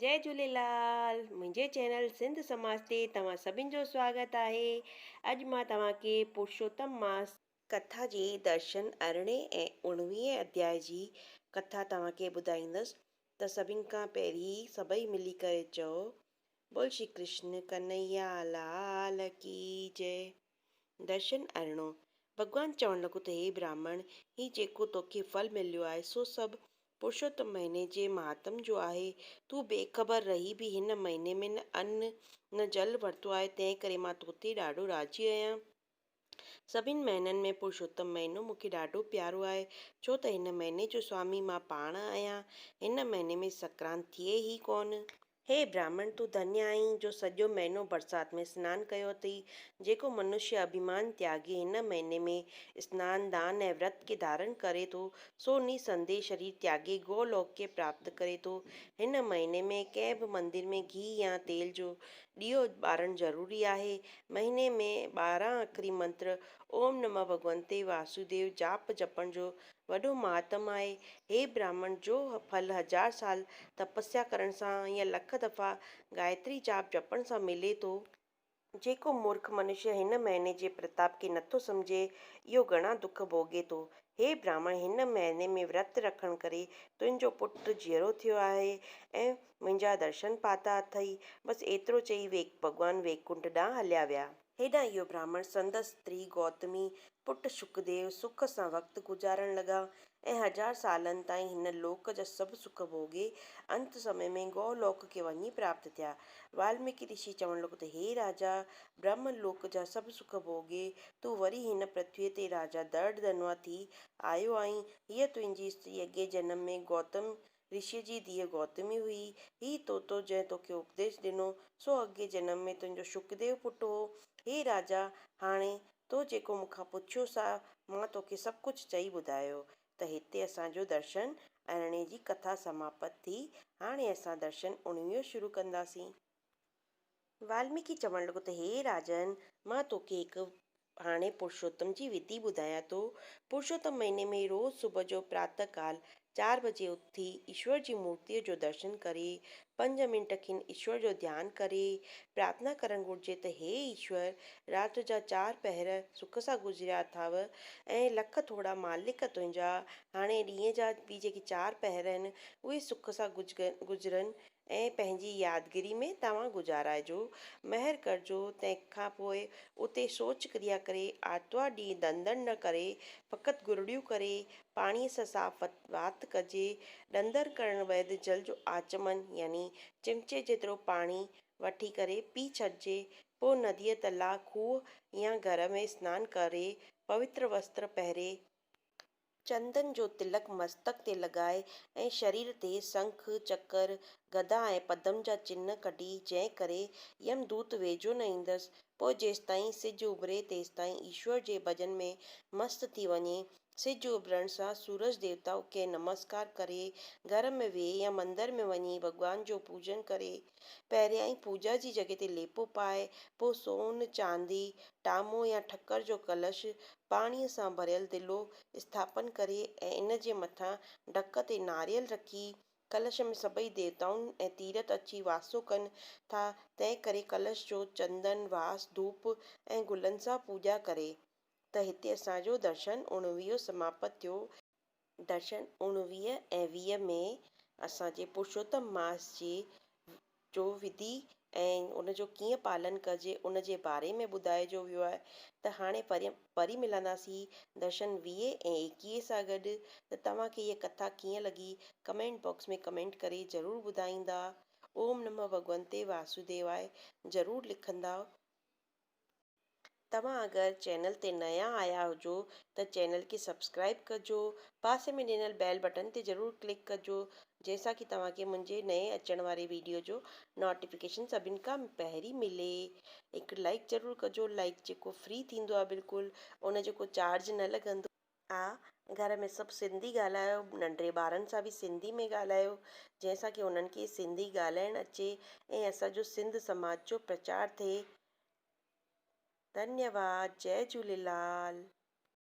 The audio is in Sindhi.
جئي جهوليلال منهنجي چينل سنڌ سماج تي توهان سڀن جو سواگت آهي اڄ مان توهان کي پرشوتم ماس ڪٿا جي درشن ارڙهين ۽ اڻويهين اڌياء جي ڪٿا توهان کي ٻڌائيندس ته سڀن کان پهرين سڀئي ملي ڪري چئو بول شري ڪرشن ڪنهيا لال ڪي جئي. درشن ارڻو، ڀڳوان چوڻ لڳو ته هي براهمڻ! هي جيڪو توکي ڦل مليو آهي، سو سڀ پرشوتم مهيني جي مهاتم جو آهي. تون بي خبر رهي به هن مهيني ۾ نه ان نه جل ورتو آهي، تنهن ڪري مان توتي ڏاڍو راضي آهيان. سڀني مهينن ۾ پرشوتم مهينو مون کي ڏاڍو پيارو آهي، ڇو ته هن مهيني جو سوامي مان پاڻ آهيان. هن مهيني ۾ سنڪرانت ٿئي ئي ڪونه. هي براهمڻ! تون ڌنيه آهين، جو سڄو مهينو برسات ۾ سنان ڪيو اٿئي. جيڪو منشيه اڀيمان تياڳي هن مهيني ۾ سنان، دان ۽ ورت کي ڌارڻ ڪري ٿو، سو نسنديهه شرير تياڳي گو لوڪ کي پراپت ڪري ٿو. هن مهيني ۾ ڪنهن به مندر ۾ گهي يا تيل جو ڏيئو ٻارڻ ضروري آهي. مهيني ۾ 12 اکري منتر اوم نمه ڀڳونتي واسوديو جاپ جپڻ جو وڏو مهاتم آهي. هي براهمڻ! جو ڦل هزار سال تپسيا ڪرڻ سان يا لک دفعا گايتري جاپ جپڻ سان ملي ٿو. جيڪو مورک منشيه هن مهيني جي پرتاپ کي نٿو سمجهي، اهو گهڻا دک ڀوڳي ٿو. هي براهمڻ! هن مهيني ۾ ورت رکڻ ڪري تنهنجو پٽ جيئرو ٿيو آهي ۽ منهنجا درشن پاتا اٿئي. بس ايترو چئي ڀڳوان ويڪنٺ ڏانهن هليا ويا. هيڏانهن اهو براهمڻ سندس استري گوتمي، پٽ شڪديو سک سان وقت گذارڻ لڳا ۽ هزار سالن تائين هن لوڪ جا سڀ سک ڀوڳي انت سمي ۾ گو لوڪ کي وڃي پراپت ٿيا. والميڪي رشي چوڻ لڳو ته هي راجا! برهم لوڪ جا سڀ سک ڀوڳي تون وري هن پرٿويء تي راجا درڙ ڌنوا ٿي آيو آهين. هيء تنهنجي استري اڳئين جنم ۾ گوتم رشيء جي ڌيء گوتمي هئي. هي طوطو جنهن توکي اپديش ڏنو، سو اڳئين جنم ۾ تنهنجو شڪديو پٽ هو. هي راجا! هاڻي تو جيڪو مون کان پڇيو سا مان توکي سڀ ڪجهه چئي ٻڌايو. ته هتي اسان جو درشن ارڙهين جي ڪٿا سماپت ٿي. هاڻي اسان درشن اڻويهون شروع ڪنداسين. والميڪي چوڻ لڳو ته هي راجن! مان توکي هڪ هاڻي پرشوتم جي وڌي ٻڌايان ٿو. پرشوتم مهيني ۾ روز صبح جو پراتهه ڪال چار بجي اٿي ايشور جي مورتيء جو درشن ڪري، پنج منٽ کن ايشور جو ڌيان ڪري، پرارٿنا ڪرڻ گهرجي ته هي ايشور! رات جا چار پهر سک سان گذريا اٿاو ۽ لک ٿورا مالڪ تنهنجا، هاڻي ڏينهن جا به جيڪي چار پهر آهن، اهي سک سان گذرن ۽ پنهنجي يادگيري ۾ توهان گذارائجو، مهر ڪرجو، تنهن کان پوء اتي شوچ ڪريا ڪري، آرتوار ڏينهن ڏندڻ نه ڪري، فقط گرڙيون ڪري، پاڻيء سان صاف وات ڪجي، ڏندڻ ڪرڻ بعد جل جو آچمن يعني چمچي جيترو پاڻي وٺي ڪري پي ڇڏجي، پوء نديء، تلاء، کوهه يا گهر ۾ سنان ڪري، پوتر وستر پهري، چندن جو تلڪ مستڪ تي لڳائي ۽ شرير تي سنک، چڪر، گدا ۽ پدم جا چنهه ڪڍي، جنهن ڪري يم دوت ويجهو نه ايندس، پوء جيستائين سج اڀري تيستائين ايشور جي ڀڄن ۾ مست ٿي وڃي. سج اڀرڻ سان سورج ديوتا کي نمسڪار ڪري، گهر ۾ ويهي يا مندر ۾ وڃي ڀڳوان جو پوڄن ڪري. پهريائين پوڄا جي جڳهه تي ليپو پائي، پوء سون، چاندي، ٽامو يا ٺڪر جو ڪلش، پاڻيء سان ڀريل دلو اسٿاپن ڪري ۽ ان جي مٿان ڍڪ تي ناريل رکي، ڪلش ۾ سڀئي ديوتائن ۽ تيرٿ اچي واسو ڪن ٿا، تنهن ڪري ڪلش جو چندن، واس، ڌوپ ۽ گلن سان پوڄا ڪري. ته هتي اسان جو درشن اڻويهون سماپت ٿيو. درشن اڻويهه ۽ 20 ۾ اسان جي پرشوتم ماس جي جو وڌي ۽ ان جو ڪيئن پالن ڪجي ان جي باري ۾ ٻڌائجو ويو آهي ته هاڻي وري ملنداسين درشن 20 ۽ 21 سان گڏ ته توهان کي هيء ڪٿا ڪيئن لڳي ڪمينٽ باڪس ۾ ڪمينٽ ڪري ضرور ٻڌائيندا اوم نمه ڀڳونتي واسوديواي ضرور لکندا. توهان اگر چينل تي نيا آيا هجو ته چينل کي سبسڪرائيب ڪجو پاسي ۾ ڏنل بيل بٽن تي ضرور ڪلڪ ڪجو جنهن سان ڪي توهان کي منهنجي نئين اچڻ واري ويڊيو جو نوٽيفڪيشن سڀن کان پهرين ملي هڪ لائيڪ ضرور ڪجو لائيڪ جيڪو فري ٿيندو آهي بلڪل ان جو ڪو چارج نه لڳندو آهي گهر ۾ سڀ سنڌي ڳالهايو ننڍڙي ٻارن سان به سنڌي ۾ ڳالهايو جنهن سان ڪي انهن کي سنڌي ڳالهائڻ اچي ۽ اسان جو سنڌ سماج جو پرچار ٿئي. ڌنيواد جئي جهوليلال.